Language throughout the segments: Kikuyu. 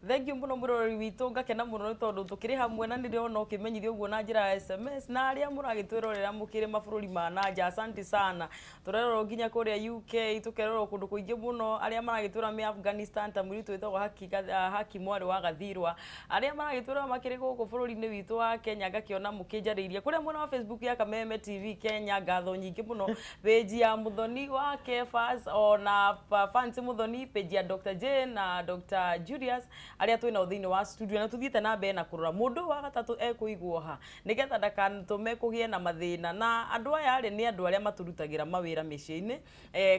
Thank you mũno, mũroreri witũ. Ngakena mũno nĩ tondũ tũkĩrĩ hamwe na nĩndĩrona ũkĩmenyithio ũguo na njĩra ya SMS, na arĩa mũragĩtwĩrorera mũkĩrĩ mabũrũri ma nanja, asante sana. Tũrerorwo nginya kũrĩa UK, tũkerorwo kũndũ kũingĩ mũno, arĩa maragĩtwĩra me Afghanistan, ta mũirĩtu wĩtagwo Haki, Haki mwarĩ wa Gathirwa, arĩa maragĩtwĩrora makĩrĩ gũkũ bũrũri-inĩ witũ wa Kenya. Ngakĩona mũkĩnjarĩirie kũrĩa mwena wa Facebook ya Kameme TV Kenya. Ngatho nyingĩ mũno, page ya Muthoni wa Kefas, ona Fancy Muthoni, page ya Dr. Jane na Dr. Julius, arĩa twĩ nao thĩinĩ wa studio. Na tũthiĩte na mbere na kũrora mũndũ wa gatatũ ekũigwo ha, nĩgetha ndakanatũme kũgĩe na mathĩna. Na andũ aya rĩ, nĩ andũ arĩa matũrutagĩra mawĩra mĩciĩ-inĩ,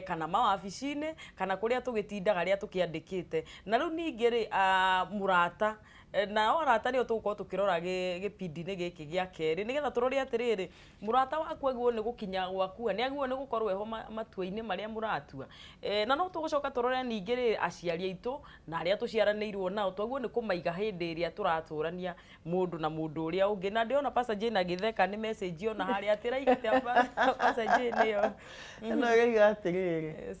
kana mawabici-inĩ, kana kũrĩa tũgĩtindaga arĩa tũkĩandĩkĩte. Na rĩu ningĩ rĩ, mũrata, nao arata nĩo tũgũkorwo tũkĩrora gĩbindi-inĩ gĩkĩ gĩa kerĩ, nĩgetha tũrore atĩrĩrĩ, mũrata waku agĩrĩirwo nĩ gũkinya gwaku, nĩ agĩrĩirwo nĩ gũkorwo eho matua-inĩ marĩa mũratua. Na no tũgũcoka tũrore ningĩ rĩ, aciari aitũ na arĩa tũciaranĩirwo nao, twagĩrĩirwo nĩ kũmaiga hĩndĩ ĩrĩa tũratũrania mũndũ na mũndũ ũrĩa ũngĩ. Na ndĩrona Pastor Jane agĩtheka nĩ message ona harĩa atĩraiga atĩa, Pastor Jane, ĩyo? Ĩno ĩroiga atĩrĩrĩ,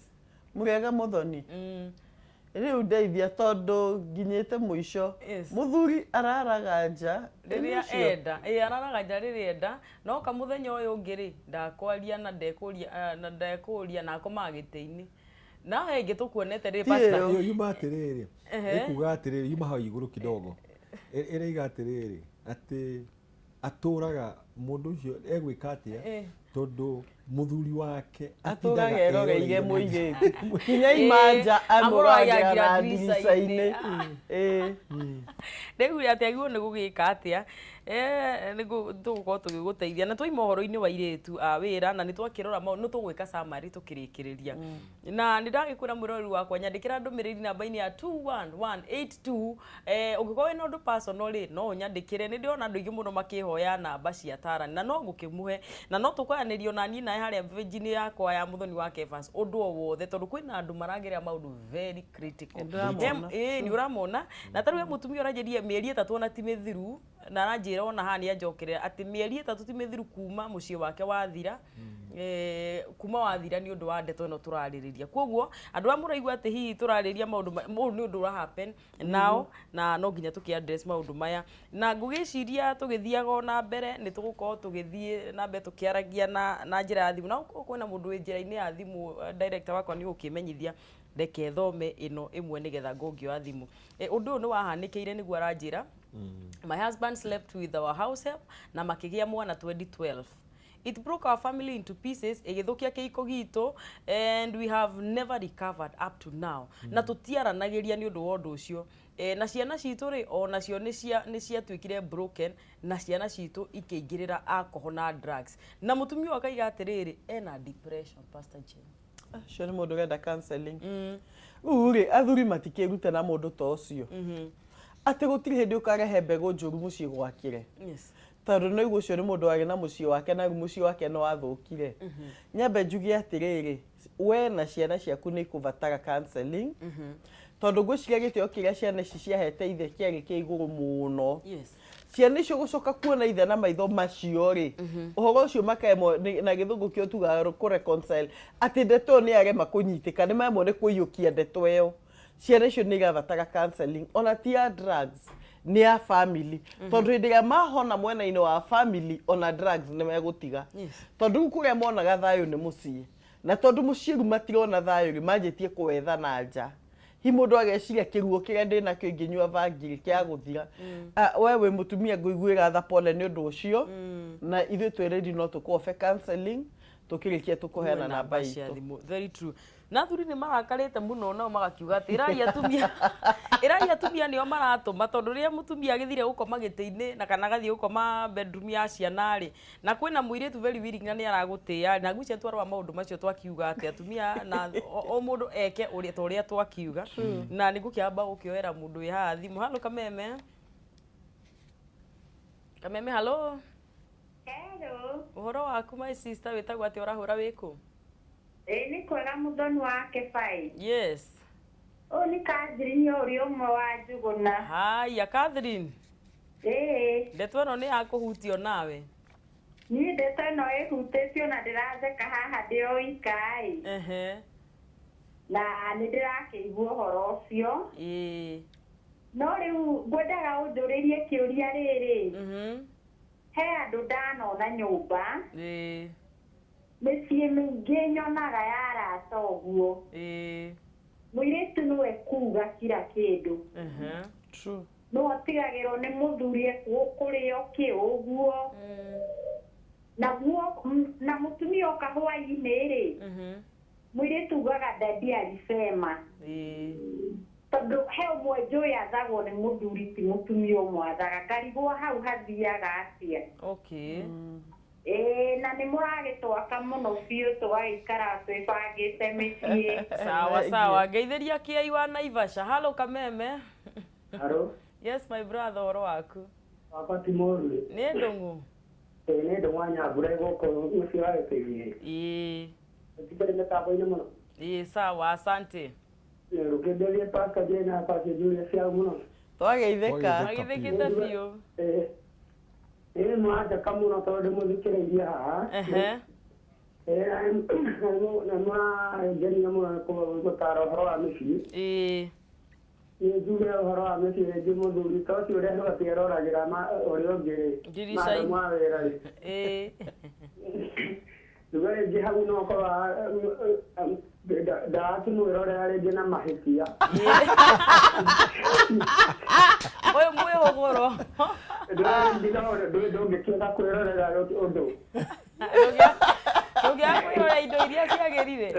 "Mũrĩega Mũthoni? Rĩu ndeithia tondũ nginyĩte mũico. Mũthuri araraga nja rĩrĩa ũcio. Enda, ĩ, araraga nja rĩrĩa enda, no kamũthenya ũyũ ũngĩ rĩ, ndakwaria na ndekũria, na ndekũria na akomaga gĩtĩ-inĩ." Na he ĩngĩ tũkuonete rĩ, Ti Pastor? ĩyo. Ĩyo yuma atĩrĩrĩ, ĩkuga atĩrĩrĩ, yuma hau igũrũ kidogo. Ĩraiga atĩrĩrĩ, atĩ atũraga mũndũ ũcio egwĩka atĩa, tondũ mũthuri wake atũraga atindaga eroreire eroreire mũirĩtu nginya imanja, amũragĩra na amũragĩra ndirica-inĩ. Ĩĩ. Rĩu atĩ agĩrĩirwo nĩ gũgĩka atĩa? Nĩguo tũgũkorwo tũgĩgũteithia na twaima ũhoro-inĩ wa airĩtu a wĩra, na nĩ twakĩrora maũndũ, nĩ tũgwĩka summary tũkĩrĩkĩrĩria. Na nĩ ndagĩkwĩra, mwĩroreri wakwa, nyandĩkĩra ndũmĩrĩri namba-inĩ ya 21182. Ũngĩkorwo wĩna ũndũ personal rĩ, no ũnyandĩkĩre. Nĩ ndĩrona andũ aingĩ mũno makĩhoya namba cia tarani, na no ngũkĩmũhe, na no tũkwaranĩrio na niĩ nawe harĩa page-inĩ yakwa ya Mũthoni wa Kefas, ũndũ o wothe, tondũ kwĩna andũ maragerera maũndũ very critical. Nĩndĩramona. Ĩĩ, nĩ ũramona. Na tarĩu he mũtumia ũranjĩria mĩeri 3 ona ti mĩthiru, na aranjĩra ona haha nĩ anjokerera atĩ mĩeri 3 ti mĩthiru kuma mũciĩ wake wathira, kuma wathira nĩ ũndũ wa ndeto ĩno tũrarĩrĩria. Koguo andũ arĩa mũraigua atĩ hihi tũrarĩrĩria maũndũ ũyũ nĩ ũndũ ũra happen nao, na no nginya tũkĩ address maũndũ maya. Na ngũgĩciria tũgĩthiaga o na mbere, nĩ tũgũkorwo tũgĩthiĩ na mbere tũkĩaragia na njĩra ya thimũ, na gũkorwo kwĩna mũndũ wĩ njĩra-inĩ ya thimũ, director wakwa nĩ ũgũkĩmenyithia. Reke thome ĩno ĩmwe nĩgetha ngũngĩoya thimũ. Ũndũ ũyũ nĩ wahanĩkĩire, nĩguo aranjĩra, "My husband slept with our house help na makĩgĩa mwana 2012. It broke our family into pieces, ĩgĩthũkia kĩhiko gitũ, and we have never recovered up to now. Na tũtiaranagĩria nĩ ũndũ wa ũndũ ũcio. Na ciana citũ rĩ, o nacio nĩ ciatuĩkire broken, na ciana citũ ikĩingĩrĩra alcohol na drugs." Na mũtumia ũyũ akaiga atĩrĩrĩ, ena depression, Pastor Jane. Ũcio nĩ mũndũ ũrenda counseling. Rĩu rĩ, athuri matikĩrute na mũndũ ta ũcio, atĩ gũtirĩ hĩndĩ ũkarehe mbegũ njũru mũciĩ gwakĩre, tondũ nĩ ũguo ũcio nĩ mũndũ warĩ na mũciĩ wake, na rĩu mũciĩ wake nĩ wathũkire. Nyambe njuge atĩrĩrĩ, we na ciana ciaku nĩ ikũbatara counseling, tondũ ngwĩciria gĩtĩo kĩrĩa ciana ici ciahete ithe kĩarĩ kĩa igũrũ mũno. Ciana icio gũcoka kuona ithe na maitho macio rĩ, ũhoro ũcio makaremwo na gĩthũngũ kĩo tugaga kũ reconcile, atĩ ndeto ĩyo nĩ yarema kũnyitĩka, nĩ maremwo nĩ kũiyũkia ndeto ĩyo. Ciana icio nĩ irabatara counseling, ona ti ya drugs, nĩ ya family, tondũ hĩndĩ ĩrĩa mahona mwena-inĩ wa family, ona drugs nĩ megũtiga, tondũ rĩu kũrĩa monaga thayũ nĩ mũciĩ, na tondũ mũciĩ rĩu matirona thayũ rĩ, manjĩtie kũwetha na nja. Hi mũndũ ageciria kĩruo kĩrĩa ndĩ nakĩo ingĩnyua bangi kĩa gũthira. Ah, we wĩ mũtumia, ngũiguĩra tha, pole nĩ ũndũ ũcio, na ithuĩ twĩ ready, no tũkũobe counseling. Tũkĩrĩkia tũkũheana namba cia itũ. Thimũ. Very true. Na athuri nĩ marakarĩte mũno, nao magakiuga atĩ ĩrai atumia, ĩrai atumia nĩo maratũma, tondũ rĩrĩa mũtumia agĩthire gũkoma gĩtĩ-inĩ na kana agathiĩ gũkoma bedroom ya ciana rĩ, na kwĩna mũirĩtu very willing na nĩ aragũtĩĩa, na ngwĩciria twarora maũndũ macio twakiuga atĩ atumia na o mũndũ eke ũrĩa ta ũrĩa twakiuga. Na nĩ ngũkĩamba gũkĩoera mũndũ wĩ haha thimũ. Halo Kameme, Kameme, halo. Hello. Ũhoro waku, my sister? Wĩtagwo atĩa? Ũrahũra wĩkũ? Ĩĩ, nĩ kwega, Mũthoni wa Kĩbai. Ũyũ nĩ Catherine ũrĩa ũmwe wa Njũgũna. Haya, Catherine. Ĩĩ. Ndeto ĩno nĩ yakũhutio nawe. Niĩ ndeto ĩno ĩhutĩtio na ndĩratheka haha ndĩ o ika ĩ. Na nĩ ndĩrakĩigua ũhoro ũcio. No rĩu ngwendaga ũnjũrĩrie kĩũria rĩrĩ. He andũ ndanona nyũmba. Mĩciĩ mĩingĩ nyonaga ya arata ũguo. Mũirĩtu nĩwe kuga kila kĩndũ. True. No atigagĩrwo nĩ mũthuri kũrĩo kĩ ũguo. Naguo na mũtumia oka hwaĩ-inĩ rĩ. Mũirĩtu ugaga dadi alisema. Tondũ he ũmwe njũĩ athagwo nĩ mũthuri ti mũtumia ũmwathaga ngarigwo hau hathiaga atĩa. Okay. Na nĩ mũragĩtwaka mũno biũ tũgagĩikara twĩbangĩte mĩciĩ. Sawa sawa. Ngeithĩria kĩai wa Naivasha. Hello Kameme. Hello. Yes my brother, ũhoro waku? Wakwa ti mũru. Nĩ ndũng'ũ. Nĩ ndũng'ũ wa Nyambura gũkũ mũciĩ wa Gĩtĩi. Tũtikĩrĩ mĩtambo-inĩ mũno. Sawa, asante. Rũkĩnderie Pastor Jane na Pastor Julius ciao mũno. Twageithĩka. Twageithĩkĩte biũ. Ĩĩ mwanjaka mũno tondũ mũthikĩrĩirie haha. Na mũrangenia mũno gũtara ũhoro wa mĩciĩ. Nĩ njuge ũhoro wa mĩciĩ rĩngĩ mũthuri ta ũcio ũrĩa atĩ aroragĩra ũrĩa ũngĩ rĩ. Ndirica-inĩ. Ma wĩra rĩ. Njuge rĩngĩ hau no korwo ndakĩmwĩrorera rĩngĩ na mahĩtia. Ũyũ mwĩhũgũro. Ndũngĩkĩenda kwĩrorera ũndũ. Ndũngĩaga kwĩrorera indo iria ciagĩrire.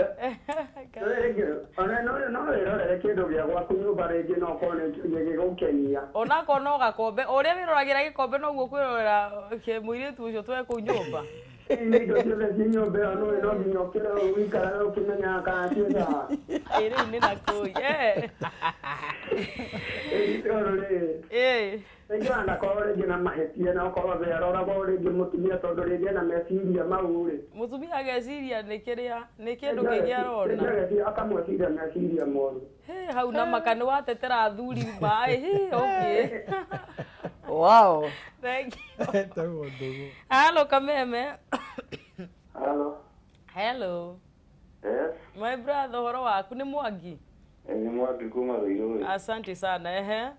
Ona no wĩrorere kĩndũ gĩa gwaku nyũmba rĩngĩ no ũkorwo gĩgĩgũkenia. Onakorwo no gakombe, ũrĩa wĩroragĩra gĩkombe noguo kwĩrorera mũirĩtu ũcio twe kũu nyũmba. Indo ciothe ciĩ nyũmba ĩyo nĩũĩ no nginya ũkĩre ũikarage ũkĩmenyaga kana ciĩ sawa. Rĩu nĩ na kũi. Tondũ rĩ, rĩngĩ ona ndakorwo rĩngĩ na mahĩtia na ũkorwo we aroragwo rĩngĩ mũtumia tondũ rĩngĩ ena meciria mau rĩ. Mũtumia ageciria nĩ kĩrĩa nĩ kĩndũ kĩngĩ arona. Akamweciria meciria moru. Hau na maka nĩ watetera athuri maĩ. Okay. Wow. Thank you. Hello Kameme. Hello. Hello. Yes. My brother, ũhoro waku nĩ Mwangi? Ni Mwangi kuma Ruiru. Asante sana.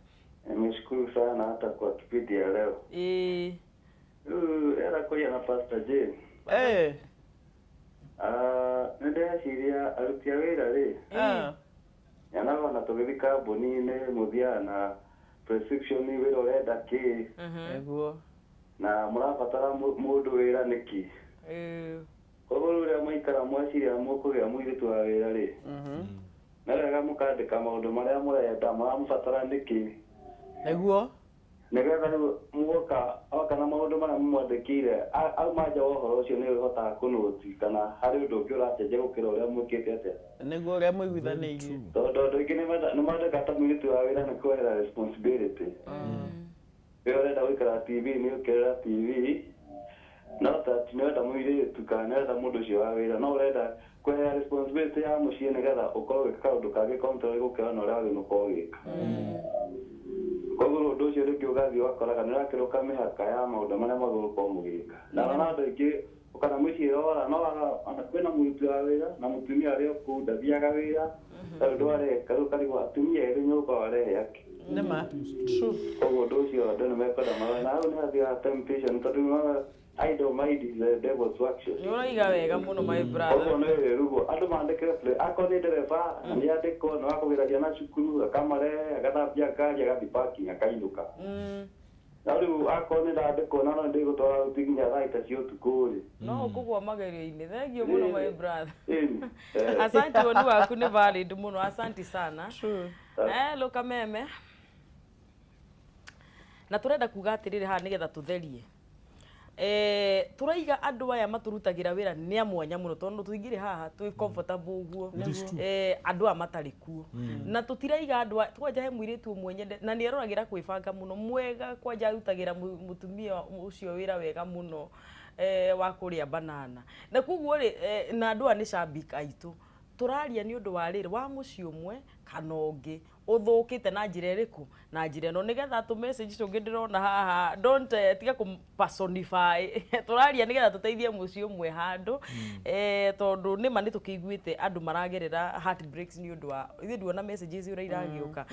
Nimeshukuru sana hata kwa kipindi ya leo. Era kwa na Pastor Jane. Nĩndĩreciria aruti a wĩra rĩ. Nyonaga ona tũgĩthiĩ kambuni-inĩ mũthiaga na prescription wĩra ũrenda kĩ. Nĩguo. Na mũrabatara mũndũ wĩra nĩkĩ. Koguo rĩrĩa mwaikara mweciria mũkũgĩa mũirĩtu wa wĩra rĩ. Nĩ wega mũkandĩka maũndũ marĩa mũrenda mũramũbatara nĩkĩ. Nĩguo. Nĩgetha rĩu muoka oka na maũndũ marĩa mũmwandĩkĩire auma nja wa ũhoro ũcio nĩ ũhotaga kũnũti kana harĩ ũndũ ũngĩ ũracenjia gũkĩra ũrĩa mwĩkĩte atĩa. Nĩguo ũrĩa mũiguithanĩirie. Tondũ andũ aingĩ nĩ mandĩkaga ta mũirĩtu wa wĩra nĩ kwehera responsibility. Wee ũrenda gũikara TV nĩ ũkĩrora TV no ta nĩ ũrenda mũirĩtu kana nĩ ũrenda mũndũ ũcio wa wĩra no ũrenda kwehera responsibility ya mũciĩ nĩgetha ũkorwo ũgĩka kaũndũ kangĩ contrary gũkĩra na ũrĩa wagĩrĩirwo gũkorwo ũgĩka. Koguo ũndũ ũcio rĩngĩ ũgathiĩ ũgakoraga nĩ ũrakĩrũka mĩhaka ya maũndũ marĩa mwagĩrĩirwo gũkorwo mũgĩka. Na ona andũ aingĩ kana mũciĩ ĩrora no ona kwĩna mũruti wa wĩra na mũtumia arĩ o kũu ndathiaga wĩra tondũ areka rĩu karigwo atumia erĩ nyũmba warehe akĩ. Nĩma. True. Koguo ũndũ ũcio andũ nĩ mekwenda marore na hau nĩ hathiaga temptation tondũ nĩwona idle mind is the devil's workshop. Nĩ ũraiga wega mũno my brother. Koguo nĩ wĩrugwo andũ mandĩkĩre akorwo nĩ ndereba na nĩ andĩkwo nĩ wa kũgĩra ciana cukuru akamarehe agathambia ngari agathiĩ parking akainũka. Na rĩu akorwo nĩ ndandĩkwo na no ndĩgũtwara rũti nginya thaa ita cia ũtukũ rĩ. No ũkũgwa magerio-inĩ. Thank you mũno my brother. Asante woni waku nĩ valid mũno. Asante sana. True. Hello Kameme. Na tũrenda kuga atĩrĩrĩ haha nĩgetha tũtherie. Tũraiga andũ aya matũrutagĩra wĩra nĩ a mwanya mũno tondũ tũingĩrĩ haha twĩ comfortable ũguo andũ aya matarĩ kuo na tũtiraiga andũ aya kwanja he mũirĩtu ũmwe nyende na nĩ aroragĩra kwĩbanga mũno mwega kwanja arutagĩra mũtumia ũcio wĩra wega mũno wa kũrĩa banana na koguo rĩ na andũ aya nĩ shabiki aitũ tũraria nĩ ũndũ wa rĩrĩ wa mũciĩ ũmwe kana ũngĩ Ũthũkĩte na njĩra ĩrĩkũ? Na njĩra ĩno nĩgetha tũ message tũngĩ ndĩrona haha, don't tiga kũ personify. Tũraria nĩgetha tũteithie mũciĩ ũmwe handũ, tondũ nĩma nĩ tũkĩiguĩte andũ maragerera heartbreaks nĩ ũndũ wa ithuĩ. Nduona messages ũrĩa iragĩũka.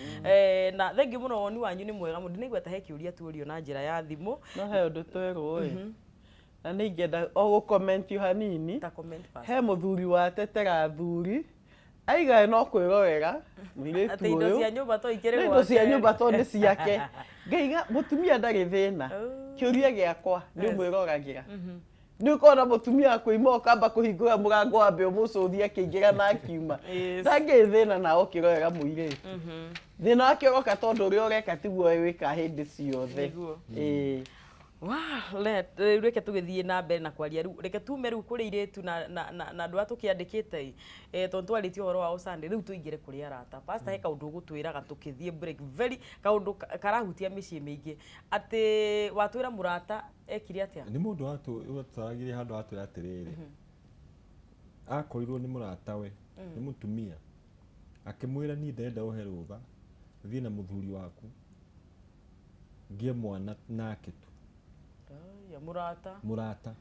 Na thengiũ mũno, woni wanyu nĩ mwega mũno. Ndinaigua ta he kĩũria tuorio na njĩra ya thimũ. No he ũndũ twerwo ĩ, na nĩ ingĩenda o gũ-comment hanini. Ta comment, pastor. He mũthuri watetera athuri, aigae no kwĩrorera mũirĩtu atĩ indo ũyũ cia nyũmba to ikĩrĩ nĩ indo cia gwake. Nyũmba to nĩ ciake. Ngaiga mũtumia ndarĩ thĩna. Kĩũria gĩakwa nĩ ũmwĩroragĩra, nĩ ũkorwo na mũtumia akũima, ũkamba kũhingũra mũrango wambe ũmũcũthie akĩingĩra na akiuma. Ndangĩ thĩna nawe ũkĩrorera mũirĩtu, thĩna wake ũroka tondũ ũrĩa ũreka tiguo wĩka hĩndĩ ciothe. Nĩguo. Ĩĩ. Rĩu reke tũgĩthiĩ na mbere na kwaria. Rĩu reke tume rĩu kũrĩ irĩtu na andũ arĩa tũkĩandĩkĩte ĩ, tondũ twarĩtie ũhoro wa Sunday. Rĩu tũingĩre kũrĩ arata. Pastor, he kaũndũ ũgũtwĩraga tũkĩthiĩ break, very kaũndũ karahutia mĩciĩ mĩingĩ, atĩ watwĩra mũrata ekire atĩa? Nĩ mũndũ watũtaragirie handũ, atwĩra atĩrĩrĩ, akorirwo nĩ mũratawe, nĩ mũtumia, akĩmwĩra, "Niĩ ndĩrenda ũhe rũtha thiĩ na mũthuri waku ngĩe mwana nake tu." Aya, mũrata. Mũrata.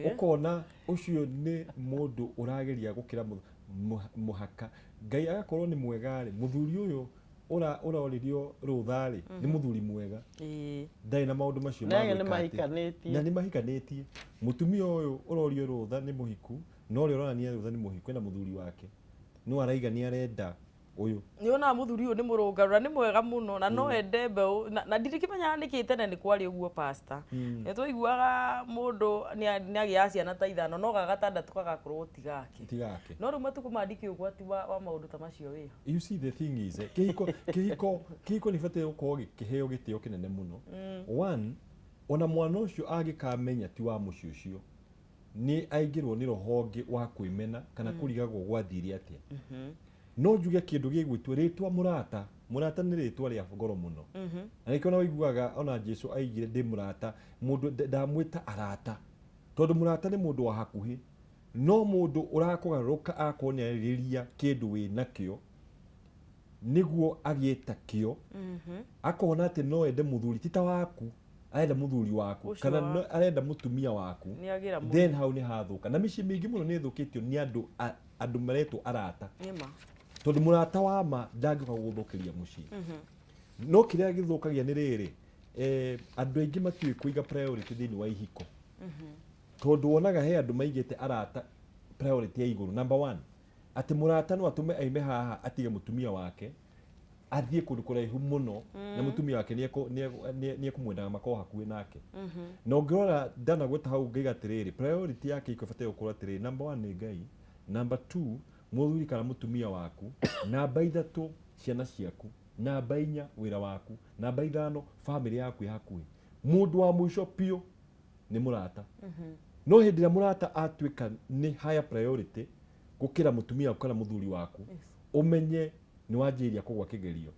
Ũkona ũcio nĩ mũndũ ũrageria gũkĩra mũhaka. Ngai agakorwo nĩ mwega rĩ, mũthuri ũyũ ũroririo rũtha rĩ, nĩ mũthuri mwega, ndarĩ na maũndũ macio Na ma nĩ gwĩka atĩ. Mahikanĩtie. Na nĩ mahikanĩtie. Mũtumia ũyũ ũrorio rũtha nĩ mũhiku, na ũrĩa ũronania rũtha nĩ mũhiku, ena mũthuri wake, no araiga nĩ arenda ũyũ. Nĩ onaga mũthuri ũyũ nĩ mũrũngaru na nĩ mwega mũno na no ende mbeũ na ndirikĩmenyaga nĩkĩ tene nĩ kwarĩ ũguo, pastor. Nĩ twaiguaga mũndũ nĩ agĩaga ciana ta ithano, no ga gatandatũ gagakorwo ti gake. Ti gake. No rĩu matukũ maya ndikĩũĩ ũgwati wa maũndũ ta macio wĩho. You see, the thing is, kĩhiko nĩ bataire gũkorwo gĩkĩheo gĩtĩo kĩnene mũno. One, ona mwana ũcio angĩkamenya ti wa mũciĩ ũcio, nĩ aingĩrwo nĩ roho ũngĩ wa kwĩmena kana kũrigagwo gwathire atĩa. No njuge kĩndũ gĩgwĩtwo rĩtwa mũrata. Mũrata nĩ rĩtwa rĩa goro mũno, na nĩkĩo ona ũiguaga ona Jesu aigire, "Ndĩ mũrata mũndũ, ndamwĩta arata," tondũ mũrata nĩ mũndũ wa hakuhĩ. No mũndũ ũrakũgarũrũka akorwo nĩ arĩrĩria kĩndũ wĩ nakĩo nĩguo agĩe ta kĩo, akona atĩ no ende mũthuri ti ta waku, arenda mũthuri waku ũcio kana arenda mũtumia waku, nĩ agĩra mũno. Then hau nĩ hathũka. Na mĩciĩ mĩingĩ mũno nĩ ĩthũkĩtio nĩ andũ andũ maretwo arata, nĩma tondũ mũrata wa ma ndangĩũka gũgũthũkĩria mũciĩ. No kĩrĩa gĩthũkagia nĩ rĩrĩ, andũ aingĩ matiũĩ kũiga priority thĩinĩ wa ihiko, tondũ wonaga he andũ maigĩte arata priority ya igũrũ, number one, atĩ mũrata no atũme aime haha atige mũtumia wake athiĩ kũndũ kũraihu mũno, na mũtumia wake nĩ ekũmwendaga makorwo hakuhĩ nake. Na ũngĩrora ndanagweta hau, ngaiga atĩrĩrĩ, priority yake iko ĩbataire gũkorwo atĩrĩrĩ, number one nĩ Ngai, number two mũthuri kana mũtumia waku, namba ithatũ ciana ciaku, namba inya wĩra waku, namba ithano famĩlĩ yaku ĩ hakuhĩ. Mũndũ wa mũico biũ nĩ mũrata. No hĩndĩ ĩrĩa mũrata atuĩka nĩ higher priority gũkĩra mũtumia waku kana mũthuri waku, ũmenye nĩ wanjĩrĩria kũgwa kĩgerio.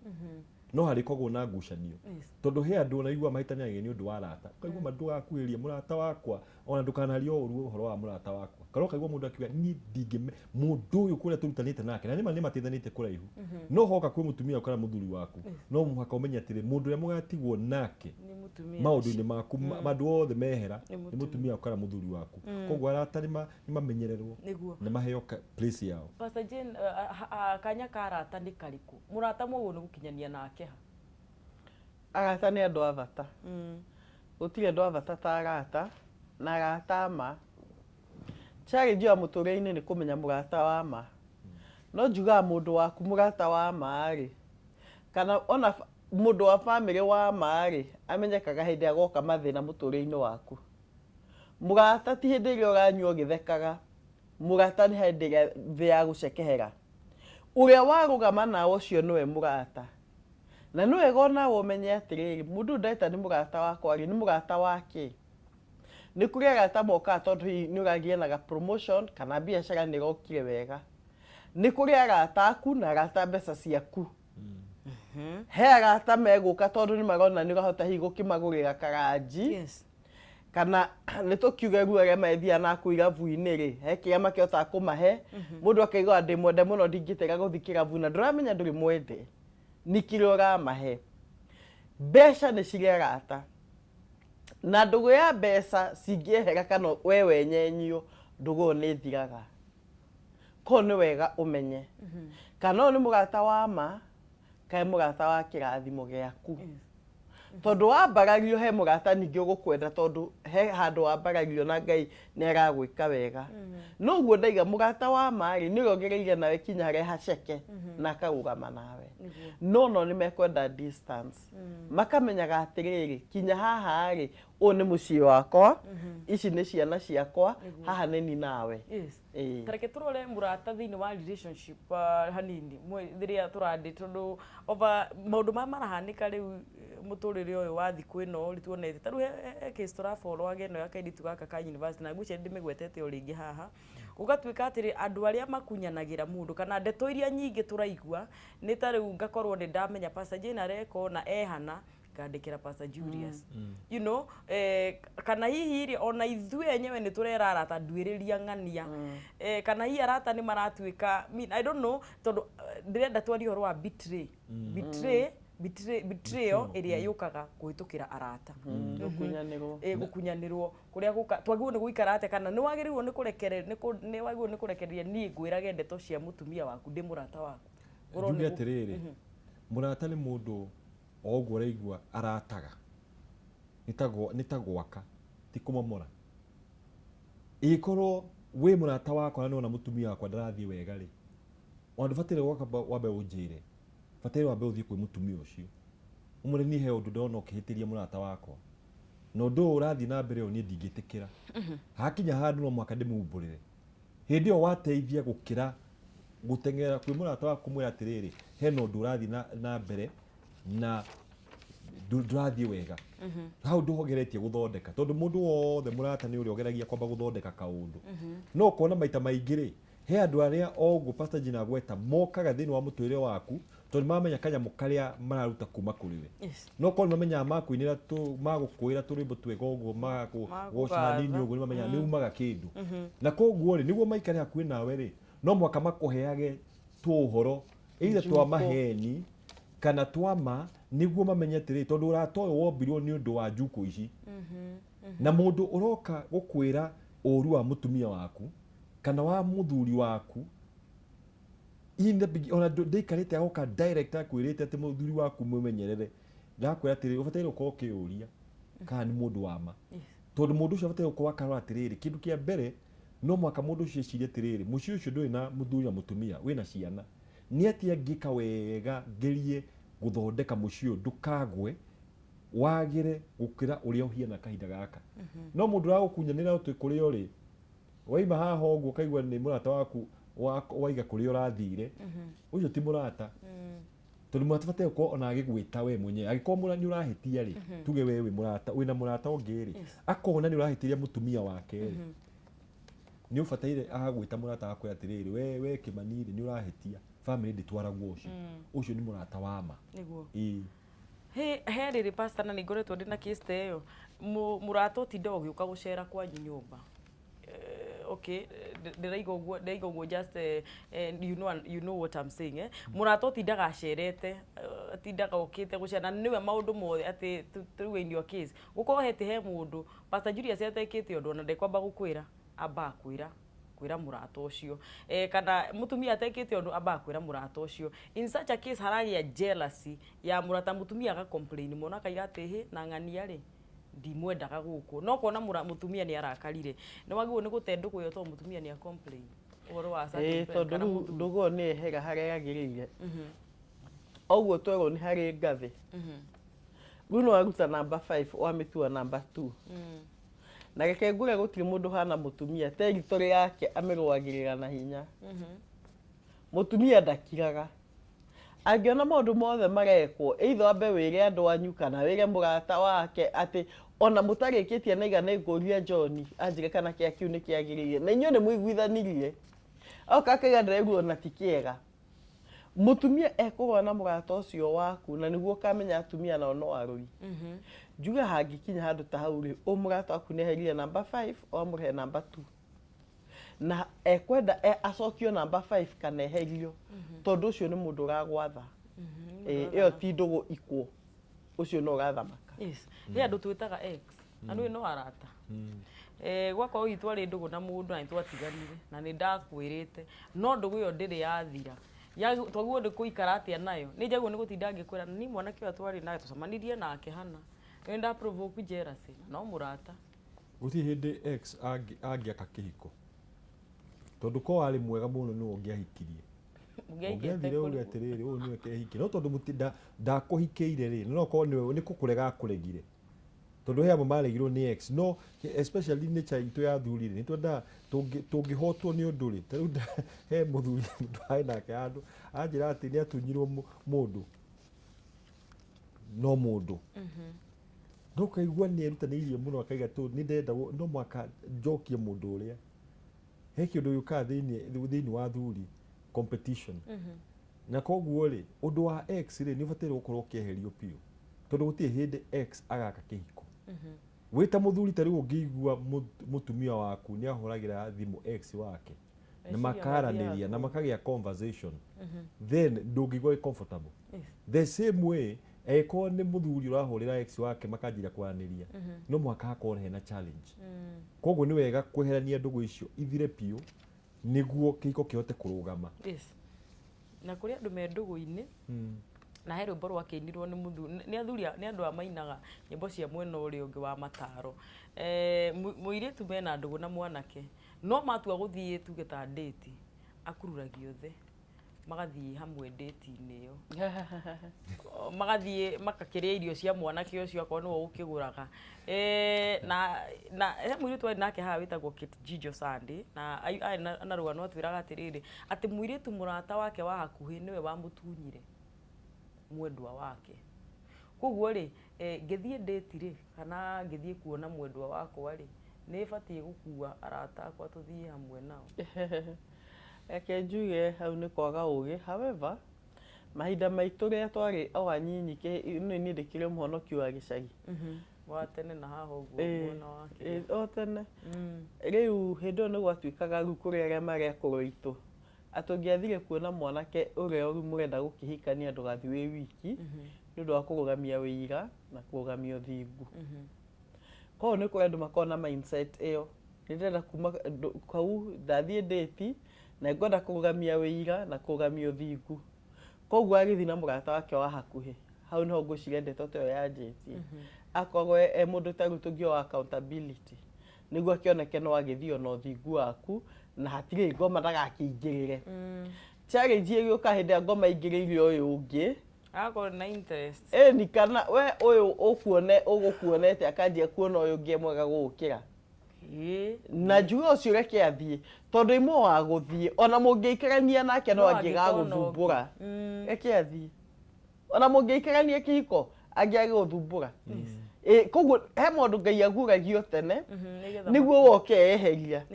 No harĩkoragwo na ngucanio, tondũ he andũ ona igua mahĩtanagia nĩ ũndũ wa arata. Ũkaigua ma ndũgakuhĩrĩrie mũrata wakwa, ona ndũkanarie ũru ũhoro wa mũrata wakwa, kana ũkaigua mũndũ akiuga, "Niĩ ndingĩme mũndũ ũyũ kũrĩa tũrutanĩte nake," na nĩma nĩ mateithanĩtie kũraihu. No hoka kwĩ mũtumia waku kana mũthuri waku, no mũhaka ũmenye atĩrĩ, mũndũ ũrĩa mũgatigwo nake nĩ mũtumia maũndũ-inĩ maku, andũ othe mehera, nĩ nĩ mũtumia waku kana mũthuri waku. Koguo arata nĩ mamenyererwo nĩguo na maheo place yao. Pastor Jane, kanya ka arata nĩ karĩkũ? Mũrata mwoguo nĩ gũkinyania nake ha? Arata nĩ andũ a bata. Gũtirĩ andũ a bata ta arata na arata a ma. Challenge ya mũtũrĩre-inĩ nĩ kũmenya mũrata wa ma. No njugaga mũndũ waku mũrata wa ma rĩ, kana ona mũndũ wa bamĩrĩ wa ma rĩ, amenyekaga hĩndĩ ĩrĩa goka mathĩna mũtũrĩre-inĩ waku. Mũrata ti hĩndĩ ĩrĩa ũranyua ũgĩthekaga. Mũrata nĩ hĩndĩ ĩrĩa thĩ ya gũcekehera. Ũrĩa warũgama nawe, ũcio nĩwe mũrata. Na nĩ wega onawe ũmenye atĩrĩrĩ, mũndũ ũyũ ndeta nĩ mũrata wakwa rĩ, nĩ mũrata wake. Nĩ kũrĩ arata mokaga tondũ hihi nĩ ũragĩa na ga promotion kana biacara nĩ ĩrokire wega. Nĩ kũrĩ arata aku na arata mbeca ciaku. He arata megũka tondũ nĩ marona nĩ ũrahota hihi gũkĩmagũrĩra karanji. Kana nĩ tũkiuge rĩu arĩa methiaga na kũu irabu-inĩ rĩ, he kĩrĩa makĩhotaga kũmahe, mũndũ akaigua ndĩ mwende mũno ndingĩtega gũthiĩ kĩrabu na ndũramenya ndũrĩ mwende, nĩ kĩrĩa ũramahe. Mbeca nĩ cirĩ arata. Na ndũgũ ya mbeca cingĩehera kana we wenyenyio, ndũgũ ĩyo nĩ ĩthiraga. Koguo nĩ wega ũmenye kana ũyũ nĩ mũrata wa ma kana nĩ mũrata wa kĩrathimo gĩaku. Tondũ wambarario he mũrata ningĩ ũgũkwenda tondũ he handũ wambarario na Ngai nĩ aragwĩka wega. No ũguo ndaiga mũrata wa ma rĩ, nĩ ũrĩa ũgereire nawe kinya harĩa haceke na akarũgama nawe. No no nĩ mekwenda distance. Makamenyaga atĩrĩrĩ, kinya haha rĩ, ũyũ nĩ mũciĩ wakwa, ici nĩ ciana ciakwa, haha nĩ ni nawe. Yes. Ta reke tũrore mũrata thĩinĩ wa relationship hanini rĩrĩa tũrandĩ tondũ over maũndũ maya marahanĩka rĩu mũtũrĩre ũyũ wa thikũ ĩno rĩ tuonete ta rĩu he case tũrafollowaga ĩno ya kairĩtu gaka ka university na ngwĩciria ndĩmĩgwetete o rĩngĩ haha gũgatuĩka atĩrĩ andũ arĩa makunyanagĩra mũndũ kana ndeto iria nyingĩ tũraigua nĩ ta rĩu ngakorwo nĩ ndamenya Pastor Jane areka ũna ehana ngandĩkĩra Pastor Julius. You know, kana hihi rĩ ona ithuĩ enyewe nĩ tũrera arata nduĩrĩria ng'ania. Kana hihi arata nĩ maratuĩka, I don't know, tondũ ndĩrenda twarie ũhoro wa betray. Betray, betray, betrayal ĩrĩa yũkaga kũhĩtũkĩra arata. Gũkunyanĩrwo. Gũkunyanĩrwo kũrĩa gũka twagĩrĩirwo nĩ gũikara atĩa kana nĩ wagĩrĩirwo nĩ kũrekere nĩ wagĩrĩirwo nĩ kũrekereria niĩ ngwĩrage ndeto cia mũtumia waku ndĩ mũrata waku. Njuge atĩrĩrĩ, mũrata nĩ mũndũ o ũguo ũraigua arataga, nĩ ta gwaka, ti kũmomora. Ĩgĩkorwo wĩ mũrata wakwa na nĩwona mũtumia wakwa ndarathiĩ wega rĩ, ona ndũbataire gwaka wambe ũnjĩre, bataire wambe ũthiĩ kwĩ mũtumia ũcio ũmwĩre niĩ he ũndũ ndĩrona ũkĩhĩtĩria mũrata wakwa na ũndũ ũyũ ũrathiĩ na mbere ũyũ niĩ ndingĩtĩkĩra. Hakinya handũ no mũhaka ndĩmumbũrĩre. Hĩndĩ ĩyo wateithia gũkĩra gũteng'era kwĩ mũrata waku kũmwĩra atĩrĩrĩ, hena ũndũ ũrathiĩ na mbere na ndũrathiĩ wega. Hau ndũgeretie gũthondeka tondũ mũndũ wothe mũrata nĩ ũrĩa ũgeragia kwamba gũthondeka kaũndũ. No ũkona maita maingĩ rĩ, he andũ arĩa o ũguo Pastor Jane agweta mokaga thĩinĩ wa mũtũrĩre waku tondũ mamenya kanyamũ karĩa mararuta kuma kũrĩ we. No korwo nĩmamenyaga makũinĩra magũkwĩra tũrwĩmbo twega ũguo, magakũgoca hanini ũguo, nĩmamenyaga nĩ umaga kĩndũ. Na koguo rĩ, nĩguo maikare hakuhĩ nawe rĩ, no mũhaka makũheage tũũhoro either twa maheni kana twa ma, nĩguo mamenye atĩrĩrĩ, tondũ ũrata ũyũ wombirwo nĩ ũndũ wa njukũ ici. Na mũndũ ũroka gũkwĩra ũru wa mũtumia waku kana wa mũthuri waku, in the beginning, ona ndĩikarĩte agoka direct akwĩrĩte atĩ mũthuri waku mũmenyerere, ndakwĩra atĩrĩrĩ, ũbataire gũkorwo ũkĩyũria kana nĩ mũndũ wa ma. Tondũ mũndũ ũcio abataire gũkorwo akarora atĩrĩrĩ, kĩndũ kĩa mbere no mũhaka mũndũ ũcio ecirie atĩrĩrĩ, mũciĩ ũcio ndũrĩ na mũthuri na mũtumia, wĩna ciana, nĩ atĩa ngĩka wega ngerie gũthondeka mũciĩ ũyũ ndũkagwe wagĩre gũkĩra ũrĩa ũhiana kahinda gaka. No mũndũ ũragũkunyanĩra ũtĩ kũrĩa ũrĩ, waima haha ũguo ũkaigua nĩ mũrata waku waiga kũrĩa ũrathire, ũcio ti mũrata. Tondũ mũrata bataire gũkorwo ona agĩgwĩta we mwenyewe, angĩkorwo nĩ ũrahĩtia rĩ, tuge we wĩ mũrata, wĩna mũrata ũngĩ rĩ, akona nĩ ũrahĩtĩria mũtumia wake rĩ, nĩ ũbataire agagwĩta mũrata akwĩra atĩrĩrĩ, we Kĩmani rĩ, nĩ ũrahĩtia, family ndĩtwaragwo ũcio. Ũcio nĩ mũrata wa ma. Nĩguo. He rĩrĩ pastor, na nĩngoretwo ndĩna case ta ĩyo, mũrata ũtindaga ũgĩũka gũcera kwanyu nyũmba. Okay, ndĩraiga ũguo, ndĩraiga ũguo just you know, you know what I'm saying, eh? Mũrata ũtindaga acerete, atindaga okĩte gũcera, na nĩwe maũndũ mothe atĩ rĩu in your case gũkorwo hete he mũndũ Pastor Julius atekĩte ũndũ ona ndekwamba gũkwĩra, ambaga kwĩra mũrata ũcio, kana mũtumia atekĩte ũndũ ambaga kwĩra mũrata ũcio. In such a case haragĩa jealousy ya mũrata, mũtumia aga complain mũno akaiga atĩ hĩ na ng'ania rĩ ndimwendaga gũkũ, no kona mũtumia nĩ arakarire, nĩ wagĩrĩirwo nĩ gũte ndũgũ ĩyo tondũ mũtumia nĩ a complain ũhoro wa certain friend Tondũ kana rĩu mũthuri. ndũgũ ĩyo nĩ yehera harĩa yagĩrĩire. Ũguo twerwo nĩ harĩ ngathĩ. Rĩu nĩ waruta number 5 wamĩtua number 2. Na reke ngwĩre gũtirĩ mũndũ hana mũtumia territory yake amĩrũagĩrĩra na hinya. Mũtumia ndakiraga. Angĩona maũndũ mothe marekwo, either wambe wĩre andũ anyu kana wĩre mũrata wake atĩ ona mũtarĩkĩtie na igana ngũria John anjĩre kana kĩa kĩu nĩ kĩagĩrĩire, na inyuĩ nĩ mũiguithanirie. Oka akaiga ndĩraigua ona ti kĩega. Mũtumia ekũrũa na mũrata ũcio waku na nĩguo ũkamenya atumia nao no arũi. Njuge hangĩkinya handũ ta hau rĩ, ũ mũrata waku nĩ eherie namba 5 o amũrehe namba 2. Na ekwenda acokio namba 5 kana eherio tondũ ũcio nĩ mũndũ ũragwatha. Ĩyo ti ndũgũ ikwo, ũcio no ũrathamaka. Yes. He andũ twĩtaga ex na nĩ no arata. Gwakorwo hihi twarĩ ndũgũ na mũndũ na nĩ twatiganire na nĩ ndakwĩrĩte no ndũgũ ĩyo ndĩrĩ yathira. Twagĩrĩirwo nĩ kũikara atĩa nayo? Nĩ njagĩrĩirwo nĩ gũtinda ngĩkwĩra ni mwanake ũyũ twarĩ nake tũcemanirie nake hana. Nĩ nda provoke jealousy no mũrata. Gũtirĩ hĩndĩ ex angĩaka kĩhiko. Tondũ ko warĩ mwega mũno nĩwe ũngĩahikirie. Ũngĩathire uge atĩrĩrĩ, ũyũ nĩwe kehikie. No tondũ ndakũhikĩire rĩ, no korwo nĩwe nĩ kũkũrega akũregire. Tondũ he amwe maregirwo nĩ ex, no especially nature itũ ya athuri rĩ, nĩ twendaga tũngĩhotwo nĩ ũndũ rĩ, ta rĩu he mũthuri twarĩ nake handũ, anjĩra atĩ nĩ atunyirwo mũndũ, no mũndũ. No ũkaigua nĩ erutanĩirie mũno akaiga tũ nĩ ndĩrenda no mũhaka njokie mũndũ ũrĩa. He kĩndũ gĩũkaga thĩinĩ wa athuri, competition. Na koguo rĩ, ũndũ wa ex rĩ, nĩ ũbataire gũkorwo ũkĩeherio biũ. Tondũ gũtirĩ hĩndĩ ex agaka kĩhiko. Wĩ ta mũthuri ta rĩu ũngĩigua mũtumia waku nĩ ahũragĩra thimũ ex wake na makaranĩria na makagĩa conversation, then ndũngĩigua wĩ comfortable. The same way angĩkorwo nĩ mũthuri ũrahũrĩra ex wake makanjĩria kwaranĩria, no mũhaka hakorwo hena challenge. Koguo nĩ wega kweherania ndũgũ icio ithire biũ nĩguo kĩhiko kĩhote kũrũgama. Yes. Na kũrĩ andũ me ndũgũ-inĩ na he rwĩmbo rwakĩinirwo nĩ mũthuri, nĩ athuri nĩ andũ a mainaga nyĩmbo cia mwena ũrĩa ũngĩ wa mataro. Mũirĩtu mena ndũgũ na mwanake no matua gũthiĩ tuge ta date, akururagio othe magathiĩ hamwe date-inĩ ĩyo. Magathiĩ makakĩrĩa irio cia mwanake ũcio akorwo nĩwe ũkĩgũraga. Na he mũirĩtu warĩ nake haha wĩtagwo Kate Jijo Sandy, na arĩ na rũgano atwĩraga atĩrĩrĩ, atĩ mũirĩtu mũrata wake wa hakuhĩ nĩwe wamũtunyire mwendwa wake. Koguo rĩ, ngĩthiĩ date rĩ, kana ngĩthiĩ kuona mwendwa wakwa rĩ, nĩ batiĩ gũkua arata akwa tũthiĩ hamwe nao. Reke njuge hau nĩ kwaga ũgĩ. However, mahinda maitũ rĩrĩa twarĩ o anyinyi, niĩ ndĩkĩrĩ mũhonoki wa gĩcagi. Wa tene na haha ũguo mwena wa kĩrĩa. O tene. Rĩu hĩndĩ ĩyo nĩ gwatuĩkaga rĩu kũrĩ arĩa marĩ akũrũ aitũ. Atĩ ũngĩathire kuona mwanake ũrĩa ũru mũrenda gũkĩhikania ndũgathiĩ wĩ wiki, nĩ ũndũ wa kũrũgamia wĩira na kũrũgamia ũthingu. Koguo nĩ kũrĩ andũ makoragwo na mindset ĩyo. Nĩ ndĩrenda kuma kau ndathiĩ date na ngwenda kũrũgamia wĩira na kũrũgamia ũthingu. Koguo agĩthiĩ na mũrata wake wa hakuhĩ. Hau nĩho ngwĩciria ndeto ta ĩyo yanjĩtie. Akorwo e mũndũ ta rĩu tũngiuga accountability, nĩguo akĩoneke no agĩthiĩ ona ũthingu waku na hatirĩ ngoma ndagakĩingĩrĩre. Challenge ĩgĩũka hĩndĩ ĩrĩa ngoma ingĩrĩire ũyũ ũngĩ. Agakorwo na interest. Ĩni kana we ũyũ ũgũkuonete akanjia kuona ũyũ ũngĩ e mwega gũgũkĩra. Na njuge ũcio reke athiĩ, tondũ imwe wa gũthiĩ ona mũngĩikarania nake no angĩgagũthumbũra. Reke athiĩ. Ona mũngĩikarania kĩhiko angĩagũthumbũra. Koguo he maũndũ Ngai aguũragio tene nĩguo woke eheria.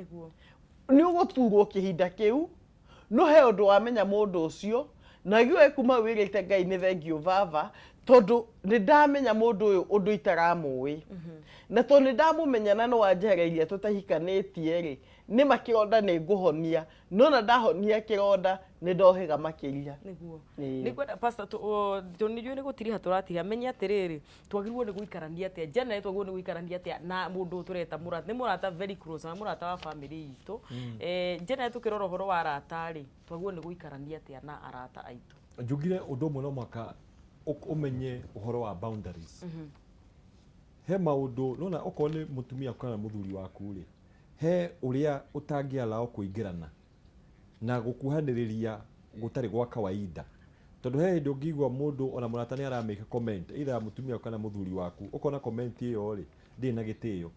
Nĩ ũgũturwo kĩhinda kĩu, no he ũndũ wamenya mũndũ ũcio na gĩũĩ kuma wĩrĩte Ngai nĩ thengiũ baba, tondũ nĩ ndamenya mũndũ ũyũ ũndũ itaramũĩ. Na tondũ nĩ ndamũmenya na nĩ wanjehereirie tũtahikanĩtie rĩ, nĩ ma kĩronda nĩ ngũhonia, no na ndahonia kĩronda nĩ ndohĩga makĩria. Nĩguo. Nĩ ngwenda pastor tũ nĩ gũtiriha tũratiriha, menye atĩrĩrĩ, twagĩrĩirwo nĩ gũikarania atĩa, generally twagĩrĩirwo nĩ gũikarania atĩa na mũndũ tũreta mũrata, nĩ mũrata very close na mũrata wa family itũ. Generally tũkĩrora ũhoro wa arata rĩ, twagĩrĩirwo nĩ gũikarania atĩa na arata aitũ? Njugire ũndũ ũmwe no mũhaka ũmenye ũhoro wa boundaries. He maũndũ nona okorwo nĩ mũtumia kana mũthuri waku rĩ, he ũrĩa ũtangĩallow kũingĩrana na gũkuhanĩrĩria gũtarĩ gwa kawaida. Tondũ he hĩndĩ ũngĩigua mũndũ ona mũrata nĩ aramĩka comment either mũtumia kana mũthuri waku, ũkona comment ĩyo rĩ ndĩrĩ na gĩtĩo.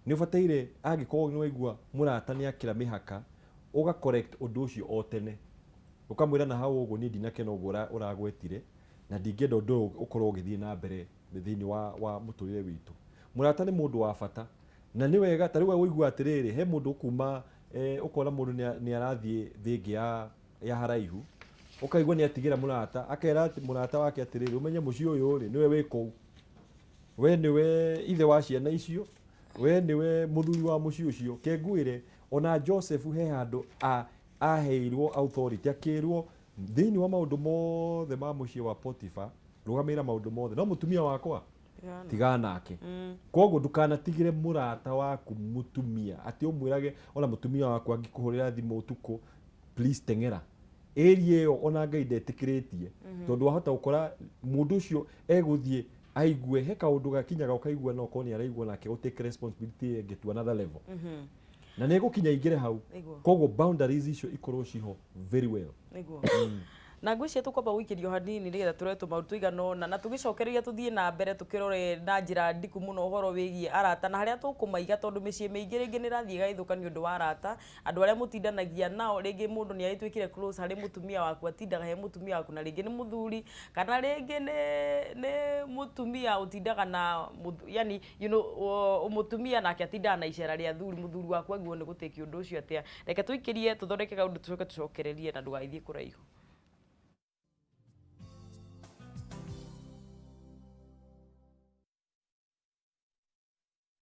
Nĩ ũbataire angĩkorwo nĩ waigua mũrata nĩ akĩra mĩhaka, ũga correct ũndũ ũcio o tene. Ũkamwĩra na hau ũguo niĩ ndinakena ũguo ũragwetire na ndingĩenda ũndũ ũyũ ũkorwo ũgĩthiĩ na mbere thĩinĩ wa mũtũrĩre witũ. Mũrata nĩ mũndũ wa bata na nĩ wega ta rĩu ũigua atĩrĩrĩ, he mũndũ ũkuma ũkona mũndũ nĩ arathiĩ thĩ ĩngĩ ya haraihu, Ũkaigua nĩ atigĩra mũrata, akera mũrata wake atĩrĩrĩ, ũmenye mũciĩ ũyũ rĩ, nĩwe wĩ kũu. We nĩwe ithe wa ciana icio, we nĩwe mũthuri wa mũciĩ ũcio. Kengwĩre ona Joseph he handũ aheirwo authority, akĩrwo thĩinĩ wa maũndũ mothe ma mũciĩ wa Potiphar, rũgamĩrĩra maũndũ mothe, no mũtumia wakwa tigana nake. Koguo ndũkanatigĩre mũrata waku mũtumia atĩ ũmwĩrage ona mũtumia waku angĩkũhũrĩra thimũ ũtukũ, please teng'era. Area ĩyo ona Ngai ndetĩkĩrĩtie, tondũ wahota gũkora mũndũ ũcio egũthiĩ aigue he kaũndũ gakinyaga ũkaigua no korwo nĩ araigua nake gũ take responsibility ĩngĩ to another level. Na nĩ egũkinya aingĩre hau. Koguo boundaries icio ikorwo ciho very well. Nĩguo. Na ngwĩciria tũkwamba gũikĩrio hanini nĩgetha tũrore tũmaũndũ tũigana ũna na tũgĩcokereria tũthiĩ na mbere tũkĩrore na njĩra ndiku mũno ũhoro wĩgiĩ arata na harĩa tũkũmaiga, tondũ mĩciĩ mĩingĩ rĩngĩ nĩ ĩrathiĩ ĩgagĩthũka nĩ ũndũ wa arata, andũ arĩa mũtindanagia nao. Rĩngĩ mũndũ nĩ agĩtuĩkire close harĩ mũtumia waku, atindaga he mũtumia waku, na rĩngĩ nĩ mũthuri kana rĩngĩ nĩ mũtumia ũtindaga na yani mũtumia nake atindaga na icera rĩa athuri, mũthuri waku agĩrĩirwo nĩ gũtĩkia ũndũ ũcio atĩa. Reke tũikĩrie tũthondeke kaũndũ tũcoke tũcokererie na ndũgagĩthiĩ kũraihu.